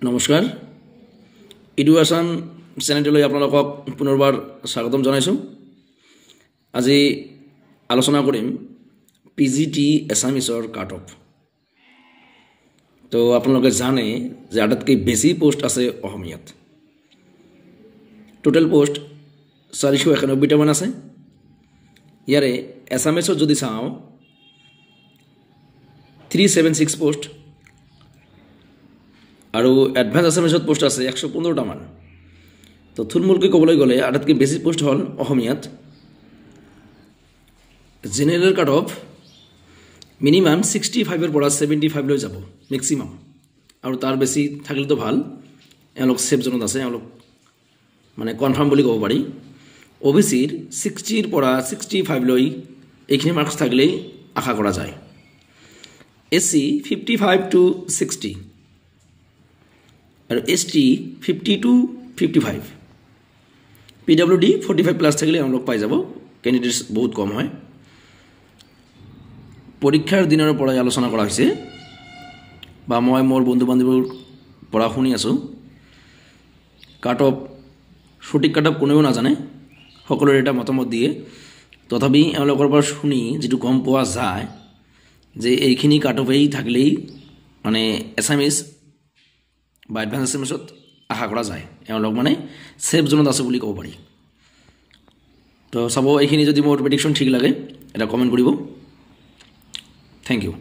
নমস্কাৰ, ইডু আছাম চেনেলটোলৈ আপোনালোকক পুনৰবাৰ স্বাগতম জনাইছোঁ। আজি আলোচনা কৰিম পি জি টি এছামিছৰ কাট অফ। তো আপোনালোকে জানে যে আটাইতকৈ বেছি পোষ্ট আছে অসমীয়াত। টোটেল পোষ্ট 491টামান আছে। ইয়াৰে এছামিছত যদি চাওঁ 376 পোষ্ট আৰু এডভান্স আছামিছত পোষ্ট আছে 115টামান। তো থুলমূলকৈ ক'বলৈ গ'লে আটাইতকৈ বেছি পোষ্ট হ'ল অসমীয়াত। জেনেৰেল কাট অফ মিনিমাম 65ৰ পৰা 75লৈ যাব মেক্সিমাম, আৰু তাৰ বেছি থাকিলেতো ভাল। এওঁলোক ছেফ জ'নত আছে, এওঁলোক মানে কনফাৰ্ম বুলি ক'ব পাৰি। অ' বি চিৰ 60ৰ পৰা 65লৈ এইখিনি মাৰ্কছ থাকিলেই আশা কৰা যায়। এছ চি 55 টু 60 আৰু S T 50 two 55, P W D 45 plus থাকিলে এওঁলোক পাই যাব। কেণ্ডিডেটছ বহুত কম হয়। পৰীক্ষাৰ দিনৰ পৰাই আলোচনা কৰা হৈছে বা মই মোৰ বন্ধু বান্ধৱীৰ পৰা শুনি আছোঁ, কাট অফ সঠিক কাট অফ কোনেও নাজানে, সকলোৰে এটা মতামত দিয়ে। তথাপি এওঁলোকৰ পৰা শুনি যিটো গম পোৱা যায় যে এইখিনি কাট অফেই থাকিলেই মানে এছামিছ বা এডভান্স এছামিছত আশা কৰা যায়, এওঁলোক মানে ছেফ জ'নত আছে বুলি ক'ব পাৰি। তো চাব, এইখিনি যদি মোৰ প্ৰেডিকশ্যন ঠিক লাগে এটা কমেণ্ট কৰিব। Thank you.